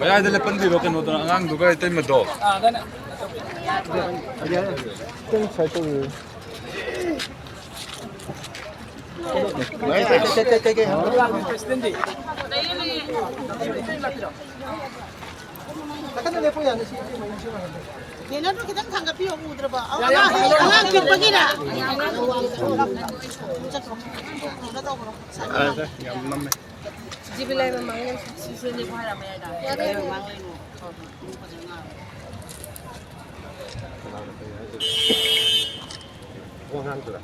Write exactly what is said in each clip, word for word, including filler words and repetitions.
ꯃꯌꯥꯏꯗ ꯂꯦꯞꯍꯟꯕꯤꯔꯣ ꯀꯩꯅꯣꯗꯣ, ꯑꯉꯥꯡꯗꯨꯒ ꯏꯇꯩꯃꯗꯣ꯫ ꯕꯦꯅꯔꯗꯨ ꯈꯤꯇꯪ ꯊꯥꯡꯒꯠꯄꯤꯌꯣ, ꯎꯗ꯭ꯔꯕ꯫ ꯑꯉꯥꯡ, ꯑꯉꯥꯡ ꯄꯤꯛꯄꯒꯤꯔ? ꯀꯩꯅꯣ ꯇꯧꯕ꯭ꯔꯣ? ꯌꯥꯝ ꯅꯝꯃꯦ꯫ ꯖꯤꯕꯤ ꯂꯩ ꯃꯃꯥꯡ ꯂꯩ꯫ ꯁꯤꯁꯦ ꯂꯦꯞꯄꯣ ꯍꯥꯏꯔ ꯃꯌꯥꯏꯗ꯫ ꯌꯥꯗꯦ꯫ ꯃꯃꯥꯡ ꯂꯩ꯫ ꯋꯥ ꯉꯥꯡꯗ꯭ꯔꯥ?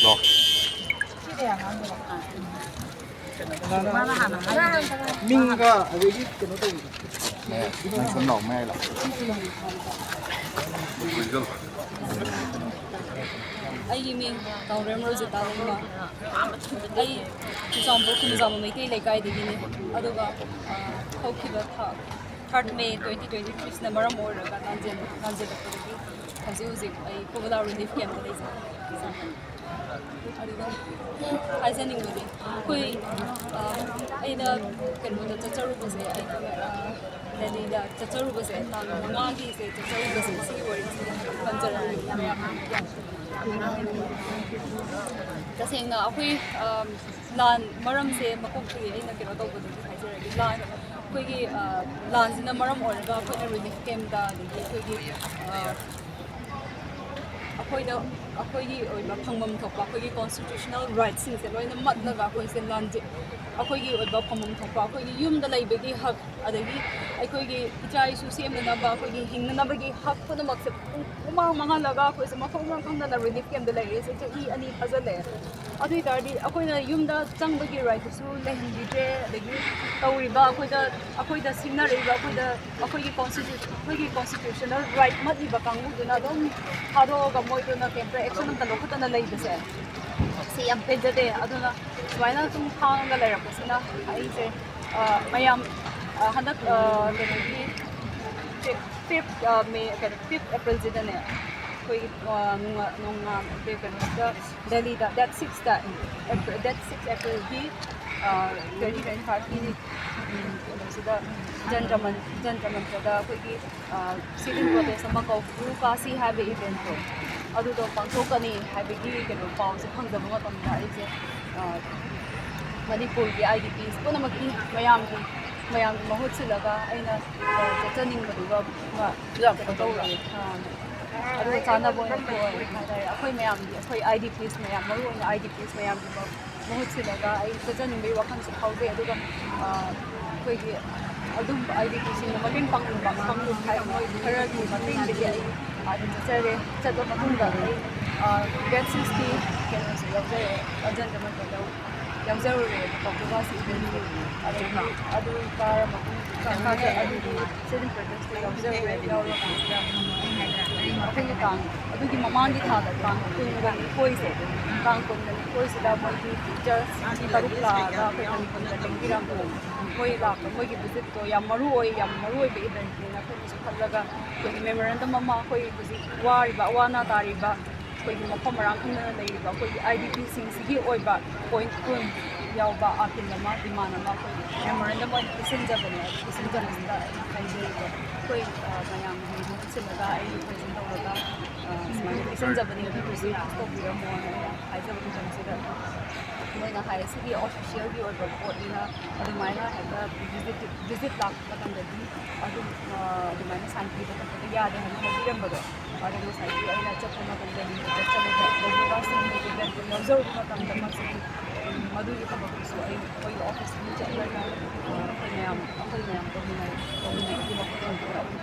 ꯂꯣ꯫ ꯃꯤꯡꯒ ꯑꯗꯒꯤ ꯀꯩꯅꯣ ꯇꯧꯕꯤꯗꯣ꯫ ꯃꯌꯥꯏ, ꯅꯪ ꯁꯨꯝ ꯂꯥꯎ, ꯃꯌꯥꯏ ꯂꯥꯎ꯫ ꯑꯩꯒꯤ ꯃꯤꯡ ꯇꯥꯎꯔꯦꯝ ꯔꯣꯖꯤꯇꯥ ꯂꯩꯃ꯫ ꯑꯩ ꯆꯨꯔꯆꯥꯟꯄꯨꯔ ꯈꯨꯟꯖꯥꯝꯕ ꯃꯩꯇꯩ ꯂꯩꯀꯥꯏꯗꯒꯤꯅꯦ꯫ ꯑꯗꯨꯒ, ꯑ, ꯍꯧꯈꯤꯕ ꯊꯥ third May twenty twenty three ꯁꯤꯅ ꯃꯔꯝ ꯑꯣꯏꯔꯒ ꯂꯥꯟꯖꯦꯜ-, ꯂꯥꯟꯖꯦꯜꯂꯛꯄꯗꯒꯤ ꯍꯧꯖꯤꯛ ꯍꯧꯖꯤꯛ ꯑꯩ ꯀꯣꯕꯂꯥ ꯔꯤꯂꯤꯐ ꯀꯦꯝꯞꯇ ꯂꯩꯖꯩ꯫ ꯑꯗꯨꯒ ꯍꯥꯏꯖꯅꯤꯡꯕꯗꯤ ꯑꯩꯈꯣꯏ, ꯑ, ꯑꯩꯅ ꯀꯩꯅꯣꯗ ꯆꯠꯆꯔꯨꯕꯁꯦ, ꯑꯩꯅ, ꯑ, ꯗꯦꯜꯂꯤꯗ ꯆꯠꯆꯔꯨꯕꯁꯦ, ꯇꯥꯡ ꯃꯉꯥꯒꯤꯁꯦ ꯆꯠꯆꯔꯨꯕꯁꯦ, ꯁꯤꯒꯤ ꯋꯥꯔꯤꯁꯦ ꯇꯝꯖꯔꯛꯑꯒꯦ꯫ ꯇꯁꯦꯡꯅ ꯑꯩꯈꯣꯏ, ꯑ, ꯂꯥꯟ ꯃꯔꯝꯁꯦ ꯃꯀꯣꯛꯇꯒꯤ ꯑꯩꯅ ꯀꯩꯅꯣ ꯇꯧꯕꯗꯒꯤ ꯍꯥꯏꯖꯔꯒꯦ꯫ ꯂꯥꯟ, ꯑꯩꯈꯣꯏꯒꯤ, ꯑ, ꯂꯥꯟꯁꯤꯅ ꯃꯔꯝ ꯑꯣꯏꯔꯒ ꯑꯩꯈꯣꯏꯅ ꯔꯤꯂꯤꯐ ꯀꯦꯝꯞꯇ, ꯑꯗꯒꯤ ꯑꯩꯈꯣꯏꯒꯤ, ꯑ, ꯑꯩꯈꯣꯏꯗ, ꯑꯩꯈꯣꯏꯒꯤ ꯑꯣꯏꯕ ꯐꯪꯐꯝ ꯊꯣꯛꯄ ꯑꯩꯈꯣꯏꯒꯤ ꯀꯣꯟꯁꯇꯤꯇ꯭ꯌꯨꯁꯅꯦꯜ ꯔꯥꯏꯠꯁꯤꯡꯁꯦ ꯂꯣꯏꯅ ꯃꯠꯂꯒ ꯑꯩꯈꯣꯏꯁꯦ ꯂꯥꯟꯖꯦ-, ꯑꯩꯈꯣꯏꯒꯤ ꯑꯣꯏꯕ ꯐꯪꯐꯝ ꯊꯣꯛꯄ ꯑꯩꯈꯣꯏꯒꯤ ꯌꯨꯝꯗ ꯂꯩꯕꯒꯤ ꯍꯛ, ꯑꯗꯒꯤ ꯑꯩꯈꯣꯏꯒꯤ ꯏꯆꯥ ꯏꯁꯨ ꯁꯦꯝꯅꯅꯕ, ꯑꯩꯈꯣꯏꯒꯤ ꯍꯤꯡꯅꯅꯕꯒꯤ ꯍꯛ ꯄꯨꯝꯅꯃꯛꯁꯦ ꯄꯨꯝ-, ꯄꯨꯝꯃꯥꯡ ꯃꯥꯡꯍꯜꯂꯒ ꯑꯩꯈꯣꯏꯁꯦ ꯃꯐꯝ ꯃꯔꯥꯡ ꯈꯪꯗꯅ ꯔꯤꯂꯤꯐ ꯀꯦꯝꯞꯇ ꯂꯩꯔꯤꯁꯦ ꯆꯍꯤ ꯑꯅꯤ ꯐꯥꯖꯤꯜꯂꯛꯑꯦ꯫ ꯑꯗꯨ ꯑꯣꯏ ꯇꯥꯔꯗꯤ ꯑꯩꯈꯣꯏꯅ ꯌꯨꯝꯗ ꯆꯪꯕꯒꯤ ꯔꯥꯏꯠꯇꯨꯁꯨ ꯂꯩꯍꯟꯕꯤꯗ꯭ꯔꯦ, ꯑꯗꯒꯤ ꯇꯧꯔꯤꯕ ꯑꯩꯈꯣꯏꯗ, ꯑꯩꯈꯣꯏꯗ ꯁꯤꯡꯅꯔꯛꯏꯕ ꯑꯩꯈꯣꯏꯗ, ꯑꯩꯈꯣꯏꯒꯤ ꯀꯣꯟꯁꯇꯤꯇ꯭ꯌꯨ-, ꯑꯩꯈꯣꯏꯒꯤ ꯀꯣꯟꯁꯇꯤꯇ꯭ꯌꯨꯁꯅꯦꯜ ꯔꯥꯏꯠ ꯃꯠꯂꯤꯕ ꯀꯥꯡꯕꯨꯗꯨꯅ ꯑꯗꯨꯝ ꯊꯥꯗꯣꯛꯑꯒ ꯃꯣꯏꯗꯨꯅ ꯀꯩꯝꯇ ꯑꯦꯛꯁꯟ ꯑꯝꯇ ꯂꯧꯈꯠꯇꯅ ꯂꯩꯕꯁꯦ, ꯁꯤ ꯌꯥꯝ ꯄꯦꯟꯖꯗꯦ꯫ ꯑꯗꯨꯅ ꯁꯨꯃꯥꯏꯅ ꯁꯨꯝ ꯈꯥꯡꯉꯒ ꯂꯩꯔꯛꯄꯁꯤꯅ ꯑꯩꯁꯦ, ꯑ, ꯃꯌꯥꯝ, ꯑ, ꯍꯟꯗꯛ, ꯑ, ꯀꯩꯅꯣꯒꯤ fifth, ꯑ, May, ꯀꯩꯅꯣ, fifth Aprilꯁꯤꯗꯅꯦ, ꯑꯩꯈꯣꯏꯒꯤ, ꯑ, ꯅꯣꯡꯉꯥ-, ꯅꯣꯡꯉꯥꯟ-, ꯀꯩꯅꯣꯗ, ꯗꯦꯜꯂꯤꯗ date sixꯇ, April, date six Aprilꯒꯤ, ꯑ, twenty twenty fiveꯀꯤ, ꯎꯝ, ꯀꯩꯅꯣꯁꯤꯗ, ꯖꯟꯇ꯭ꯔ ꯃꯟ-, ꯖꯟꯇ꯭ꯔ ꯃꯟꯇ꯭ꯔꯗ ꯑꯩꯈꯣꯏꯒꯤ, ꯑ, sit-in protest ꯑꯃ ꯀꯧꯕ꯭ꯔꯨ ꯀꯥꯁꯤ ꯍꯥꯏꯕ eventꯇꯣ, ꯑꯗꯨꯗꯣ ꯄꯥꯡꯊꯣꯛꯀꯅꯤ ꯍꯥꯏꯕꯒꯤ ꯀꯩꯅꯣ ꯄꯥꯎꯁꯦ ꯐꯪꯖꯕ ꯃꯇꯝꯗ ꯑꯩꯁꯦ, ꯑ, ꯃꯅꯤꯄꯨꯔꯒꯤ IDPs ꯄꯨꯝꯅꯃꯛꯀꯤ ꯃꯌꯥꯝꯒꯤ, ꯃꯌꯥꯝꯒꯤ ꯃꯍꯨꯠ ꯁꯤꯜꯂꯒ ꯑꯩꯅ, ꯑ, ꯆꯠꯆꯅꯤꯡꯕꯗꯨꯒ ꯀꯩꯅꯣ ꯇꯧꯔꯦ꯫ ꯑ, ꯑꯗꯨꯒ ꯆꯥꯟꯅꯕ ꯑꯣꯏꯅ ꯑꯣꯏ ꯍꯥꯏꯇꯥꯔꯦ꯫ ꯑꯩꯈꯣꯏ ꯃꯌꯥꯝꯒꯤ, ꯑꯩꯈꯣꯏ IDPs ꯃꯌꯥꯝ, ꯃꯔꯨꯑꯣꯏꯅ IDPs ꯃꯌꯥꯝꯒꯤ ꯃꯍꯨꯠ ꯁꯤꯜꯂꯒ ꯑꯩ ꯆꯠꯆꯅꯤꯡꯕꯒꯤ ꯋꯥꯈꯜꯁꯨ ꯐꯥꯎꯖꯩ꯫ ꯑꯗꯨꯒ, ꯑ, ꯑꯩꯈꯣꯏꯒꯤ ꯑꯗꯨꯝꯕ IDPꯁꯤꯡꯅ ꯃꯇꯦꯡ ꯄꯥꯡꯅꯤꯡꯕ ꯀꯥꯡꯂꯨꯞ ꯍꯥꯏ, ꯃꯣꯏ ꯈꯔꯒꯤ ꯃꯇꯦꯡꯗꯒꯤ ꯑꯩ ꯑꯗꯨꯝ ꯆꯠꯆꯔꯦ꯫ ꯆꯠꯄ ꯃꯇꯨꯡꯗ ꯑꯩ, ꯑ, date sixꯀꯤ ꯀꯩꯅꯣꯁꯦ ꯌꯥꯎꯖꯔꯦ, ꯖꯟꯇ꯭ꯔ ꯃꯟꯇ꯭ꯔꯗ ꯌꯥꯎꯖꯔꯨꯔꯦ, ꯀꯧꯕ꯭ꯔꯨ ꯀꯥꯁꯤ eventꯀꯤ꯫ ꯑꯗꯒꯤ ꯑꯗꯨ ꯀꯥꯔ ꯃꯇꯨꯡ, ꯀꯥꯔ ꯑꯗꯨꯒꯤ sit-in protestꯇ ꯌꯥꯎꯖꯔꯨꯔꯦ꯫ ꯌꯥꯎꯔꯀꯥꯟꯁꯤꯗ ꯑꯩꯈꯣꯏꯒꯤ ꯇꯥꯡ, ꯑꯗꯨꯒꯤ ꯃꯃꯥꯡꯒꯤ ꯊꯥꯗ ꯇꯥꯡ ꯀꯨꯟꯒ ꯅꯤꯊꯣꯏꯁꯦ, ꯇꯥꯡ ꯀꯨꯟꯒ ꯅꯤꯊꯣꯏꯁꯤꯗ ꯃꯣꯏꯒꯤ teachers ꯇꯔꯨꯛ ꯂꯥꯛꯑꯒ ꯑꯩꯈꯣꯏ ꯃꯅꯤꯄꯨꯔꯗ ꯂꯦꯡꯕꯤꯔꯝꯃꯦ꯫ ꯃꯣꯏ ꯂꯥꯛꯄ, ꯃꯣꯏꯒꯤ visitꯇꯣ ꯌꯥꯝ ꯃꯔꯨ ꯑꯣꯏ, ꯌꯥꯝ ꯃꯔꯨ ꯑꯣꯏꯕ eventꯅꯦꯅ ꯑꯩꯈꯣꯏꯅꯁꯨ ꯈꯜꯂꯒ ꯑꯩꯈꯣꯏꯒꯤ memorandum ꯑꯃ, ꯑꯩꯈꯣꯏ ꯍꯧꯖꯤꯛ ꯋꯥꯔꯤꯕ, ꯑꯋꯥ ꯑꯅꯥ ꯇꯥꯔꯤꯕ, ꯑꯩꯈꯣꯏꯒꯤ ꯃꯐꯝ ꯃꯔꯥꯡ ꯈꯪꯗꯅ ꯂꯩꯔꯤꯕ ꯑꯩꯈꯣꯏꯒꯤ IDPꯁꯤꯡꯁꯤꯒꯤ ꯑꯣꯏꯕ point ꯀꯨꯟ ꯌꯥꯎꯕ ꯑꯥꯄꯤꯜ ꯑꯃ, demand ꯑꯃ ꯑꯩꯈꯣꯏ memorandum ꯑꯣꯏꯅ ꯄꯤꯁꯤꯟꯖꯕꯅꯦ꯫ ꯑꯗꯨ ꯄꯤꯁꯤꯟꯖꯕꯁꯤꯗ ꯑꯩꯅ ꯍꯥꯏꯖꯔꯤꯕ ꯑꯩꯈꯣꯏ, ꯑ, ꯃꯌꯥꯝꯒꯤ ꯃꯍꯨꯠ ꯁꯤꯜꯂꯒ ꯑꯩ present ꯇꯧꯔꯒ, ꯑ, ꯁꯨꯃꯥꯏꯅ ꯄꯤꯁꯤꯟꯖꯕꯅꯦ, ꯑꯗꯨ receive ꯇꯧꯕꯤꯔꯝꯃꯣꯅ ꯑꯩꯅ ꯍꯥꯏꯖꯕ ꯃꯇꯝꯁꯤꯗ ꯃꯣꯏꯅ ꯍꯥꯏ, "ꯁꯤꯗꯤ officialꯒꯤ ꯑꯣꯏꯕ ꯄꯣꯠꯅꯤꯅ ꯑꯗꯨꯃꯥꯏꯅ ꯍꯦꯛꯇ visit, visit ꯂꯥꯛꯄ ꯃꯇꯝꯗꯗꯤ ꯑꯗꯨꯝ, ꯑ, ꯑꯗꯨꯃꯥꯏꯅ sign ꯄꯤꯕ ꯈꯣꯠꯄꯗꯣ ꯌꯥꯗꯦ" ꯍꯥꯏꯅ ꯍꯥꯏꯕꯤꯔꯝꯕꯗꯣ꯫ ꯑꯗꯣ ꯉꯁꯥꯏꯒꯤ ꯑꯩꯅ ꯆꯠꯄ ꯃꯇꯝꯗ, ꯂꯤꯐꯇ ꯆꯠꯂꯒ ꯂꯧꯕꯨꯛ ꯋꯥꯁꯤꯡꯒꯤ eventꯇ ꯌꯥꯎꯖꯔꯨꯕ ꯃꯇꯝꯗ ꯃꯁꯤꯒꯤ, ꯎꯝ, ꯃꯗꯨꯒꯤ ꯊꯕꯛꯇꯨꯁꯨ ꯑꯩ ꯑꯩꯈꯣꯏꯒꯤ officeꯇꯒꯤ ꯆꯠꯂꯒ, ꯑ, ꯑꯩꯈꯣꯏ ꯃꯌꯥꯝ, ꯑꯩꯈꯣꯏ ꯃꯌꯥꯝ ꯇꯧꯃꯤꯟꯅꯩ, ꯇꯧꯃꯤꯟꯅꯩ꯫ ꯑꯗꯨ ꯃꯐꯝꯗꯨꯗ ꯑꯩꯈꯣꯏ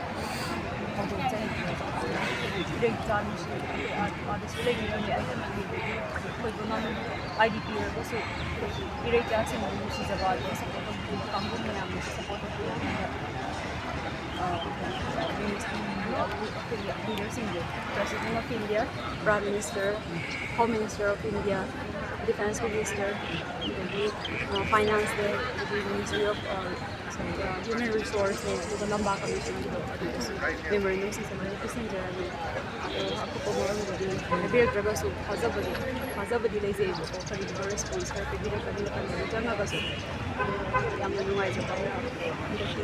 ꯍꯧꯗꯣꯛꯆꯔꯤ꯫ ꯏꯔꯩꯆꯥ ꯅꯨꯡꯁꯤ, ꯑꯩꯈꯣꯏ ꯑꯥ-, ꯑꯥꯗꯁꯨ ꯂꯩꯃꯤꯟꯅꯔꯦ꯫ ꯑꯩꯈꯣꯏ ꯃꯃꯥꯡ IDP ꯑꯣꯏꯔꯒꯁꯨ ꯑꯩꯈꯣꯏ ꯏꯔꯩꯆꯥꯁꯤꯡꯕꯨ ꯅꯨꯡꯁꯤꯖꯕ, ꯑꯗꯨꯒ support ꯇꯧꯕꯤꯕ ꯀꯥꯡꯕꯨ ꯃꯌꯥꯝꯅꯁꯨ support ꯇꯧꯕꯤꯕ꯫ ꯑ, ꯑꯩꯈꯣꯏꯒꯤ leaderꯁꯤꯡꯗꯣ, President of India, Prime Minister, Home Minister of India, defence minister, ꯑꯗꯒꯤ ꯐꯥꯏꯅꯥꯟꯁꯇ, ꯑꯗꯒꯤ ꯃꯤꯅꯤꯁꯇ꯭ꯔꯤ ꯑꯣꯐ ꯍ꯭ꯌꯨꯃꯦꯟ ꯔꯤꯁꯣꯔꯁꯅꯦ, ꯑꯗꯨꯒ ꯂꯝꯕꯥ ꯀꯃꯤꯁꯟꯒꯤꯗꯣ ꯑꯗꯨꯗꯁꯨ ꯃꯦꯃꯣꯔꯦꯟꯗꯝꯁꯤꯡꯁꯦ ꯂꯣꯏꯅ ꯄꯤꯁꯤꯟꯖꯔꯅꯤ꯫ ꯑꯗꯣ ꯑꯀꯨꯞꯄ ꯃꯔꯣꯜꯗꯨꯗꯤ ꯍꯥꯏꯕꯤꯔꯛꯇ꯭ꯔꯒꯁꯨ ꯊꯥꯖꯕꯗꯤ ꯊꯥꯖꯕꯗꯤ ꯂꯩꯖꯩꯕꯀꯣ, ꯀꯔꯤꯒꯨꯝꯕ ꯔꯦꯁꯄꯣꯟꯁ ꯈꯔ ꯄꯤꯕꯤꯔꯛꯀꯅꯤ ꯈꯟꯕꯗ ꯆꯪꯉꯒꯁꯨ꯫ ꯑꯗꯣ ꯌꯥꯝꯅ ꯅꯨꯡꯉꯥꯏꯖꯕ ꯑꯃꯅ ꯍꯟꯗꯛꯀꯤ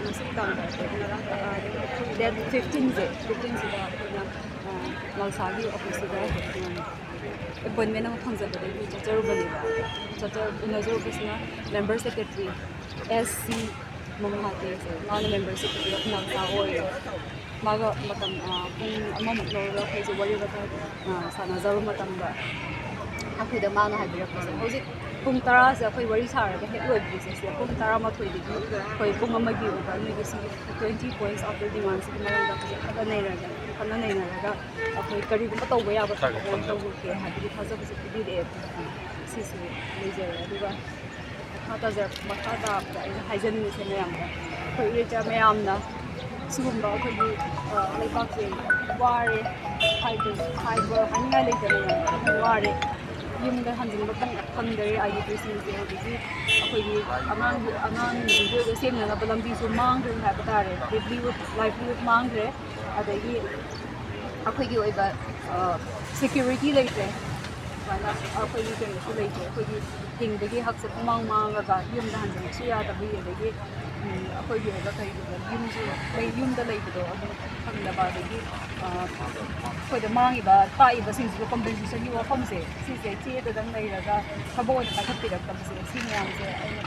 ꯉꯁꯤ ꯇꯥꯡ ꯗꯦꯠ ꯐꯤꯐꯇꯤꯟꯁꯦ, ꯐꯤꯐꯇꯤꯟꯁꯤꯗ ꯑꯩꯈꯣꯏꯅ ꯅꯥꯎꯁꯥꯒꯤ ꯑꯣꯐꯤꯁꯁꯤꯗ ꯑꯦꯄꯣꯏꯟꯃꯦꯟ ꯑꯃ ꯐꯪꯖꯕꯗꯒꯤ ꯆꯠꯆꯔꯨꯕꯅꯦꯕ꯫ ꯆꯠꯆ ꯎꯅꯖꯔꯨꯕꯁꯤꯅ ꯃꯦꯝꯕꯔ ꯁꯦꯀ꯭ꯔꯦꯇꯔꯤ ꯑꯦꯁ ꯁꯤ ꯃꯣꯍꯥꯇꯦꯁꯦ, ꯃꯥꯅ ꯃꯦꯝꯕꯔ ꯁꯦꯀ꯭ꯔꯦꯇꯔꯤ ꯑꯣꯐ ꯅꯥꯎꯁꯥ ꯑꯣꯏꯌꯦ꯫ ꯃꯥꯒ ꯃꯇꯝ ꯄꯨꯡ ꯑꯃꯃꯨꯛ ꯂꯧꯔꯒ ꯑꯩꯈꯣꯏꯁꯦ ꯋꯥꯔꯤ ꯋꯥꯇꯥꯏ ꯁꯥꯟꯅꯖꯕ ꯃꯇꯝꯗ ꯑꯩꯈꯣꯏꯗ ꯃꯥꯅ ꯍꯥꯏꯕꯤꯔꯛꯄꯁꯦ, ꯍꯧꯖꯤꯛ ꯄꯨꯡ ꯇꯔꯥꯁꯦ ꯑꯩꯈꯣꯏ ꯋꯥꯔꯤ ꯁꯥꯔꯒ ꯍꯦꯛ ꯂꯣꯏꯕꯗꯤ ꯁꯤꯁꯦ ꯄꯨꯡ ꯇꯔꯥꯃꯥꯊꯣꯏꯗꯒꯤ ꯑꯩꯈꯣꯏ ꯄꯨꯡ ꯑꯃꯒꯤ ꯑꯣꯏꯕ ꯅꯣꯏꯒꯤ ꯁꯤꯒꯤ ꯇ꯭ꯋꯦꯟꯇꯤ ꯄꯣꯏꯟꯠꯁ ꯑꯣꯐ ꯗꯤꯃꯥꯟꯁꯤꯒꯤ ꯃꯔꯝꯗ ꯐꯖꯅ ꯅꯩꯅꯔꯒ ꯐꯖꯅ ꯅꯩꯅꯔꯒ ꯑꯩꯈꯣꯏ ꯀꯔꯤꯒꯨꯝꯕ ꯇꯧꯕ ꯌꯥꯕ ꯊꯕꯛ ꯑꯃ ꯇꯧꯔꯨꯒꯦ ꯍꯥꯏꯕꯒꯤ ꯊꯥꯖꯕꯁꯨ ꯄꯤꯕꯤꯔꯛꯑꯦ꯫ ꯁꯤꯁꯤ ꯂꯩꯖꯔꯦ꯫ ꯑꯗꯨꯒ ꯃꯈꯥ ꯇꯥꯖꯔꯛ ꯃꯈꯥ ꯇꯥꯕꯗ ꯑꯩꯅ ꯍꯥꯏꯖꯅꯤꯡꯉꯤꯁꯦ ꯃꯌꯥꯝꯗ, ꯑꯩꯈꯣꯏ ꯏꯔꯩꯆꯥ ꯃꯌꯥꯝꯅ ꯁꯤꯒꯨꯝꯕ ꯑꯩꯈꯣꯏꯒꯤ ꯂꯩꯕꯥꯛꯁꯦ ꯋꯥꯔꯦ ꯍꯥꯏꯕ ꯍꯥꯏꯅꯤꯡꯉꯥꯏ ꯂꯩꯇꯅ ꯌꯥꯝ ꯋꯥꯔꯦ꯫ ꯌꯨꯝꯗ ꯍꯟꯖꯤꯟꯕ ꯐꯪꯗꯔꯦ ꯑꯥꯏ ꯗꯤ ꯄꯤꯁꯤꯡꯁꯦ꯫ ꯑꯗꯒꯤ ꯑꯩꯈꯣꯏꯒꯤ ꯑꯉꯥꯡ ꯑꯉꯥꯡꯁꯤꯡꯒꯤ ꯑꯣꯏꯕ ꯁꯦꯝꯅꯅꯕ ꯂꯝꯕꯤꯁꯨ ꯃꯥꯡꯈ꯭ꯔꯦ ꯍꯥꯏꯕ ꯇꯥꯔꯦ꯫ ꯂꯥꯏꯚꯂꯤꯍꯨꯗ ꯂꯥꯏꯚꯂꯤꯍꯨꯗ ꯃꯥꯡꯈ꯭ꯔꯦ꯫ ꯑꯗꯒꯤ ꯑꯩꯈꯣꯏꯒꯤ ꯑꯣꯏꯕ ꯁꯦꯀ꯭ꯌꯨꯔꯤꯇꯤ ꯂꯩꯇ꯭ꯔꯦ꯫ ꯁꯨꯃꯥꯏꯅ ꯑꯩꯈꯣꯏꯒꯤ ꯀꯩꯅꯣꯁꯨ ꯂꯩꯇ꯭ꯔꯦ꯫ ꯑꯩꯈꯣꯏꯒꯤ ꯍꯤꯡꯕꯒꯤ ꯍꯛꯁꯦ ꯄꯨꯡꯃꯥꯡ ꯃꯥꯡꯉꯒ ꯌꯨꯝꯗ ꯍꯟꯖꯤꯟꯕꯁꯨ ꯌꯥꯗꯕꯒꯤ, ꯑꯗꯒꯤ ꯑꯩꯈꯣꯏꯒꯤ ꯑꯣꯏꯕ ꯀꯩꯒꯨꯝꯕ ꯌꯨꯝꯁꯨ ꯂꯩ, ꯌꯨꯝꯗ ꯂꯩꯕꯗꯣ ꯑꯗꯨꯝ ꯐꯪꯗꯕ, ꯑꯗꯒꯤ ꯑꯩꯈꯣꯏꯗ ꯃꯥꯡꯉꯤꯕ ꯇꯥꯛꯏꯕꯁꯤꯡꯁꯤꯒ ꯀꯣꯝꯄꯦꯟꯁꯦꯁꯟꯒꯤ ꯋꯥꯐꯝꯁꯦ ꯁꯤꯁꯦ ꯆꯦꯗꯗꯪ ꯂꯩꯔꯒ ꯊꯕꯛ ꯑꯣꯏꯅ ꯄꯥꯏꯈꯠꯄꯤꯔꯛꯇꯕꯁꯦ, ꯁꯤ ꯃꯌꯥꯝꯁꯦ ꯑꯩꯅ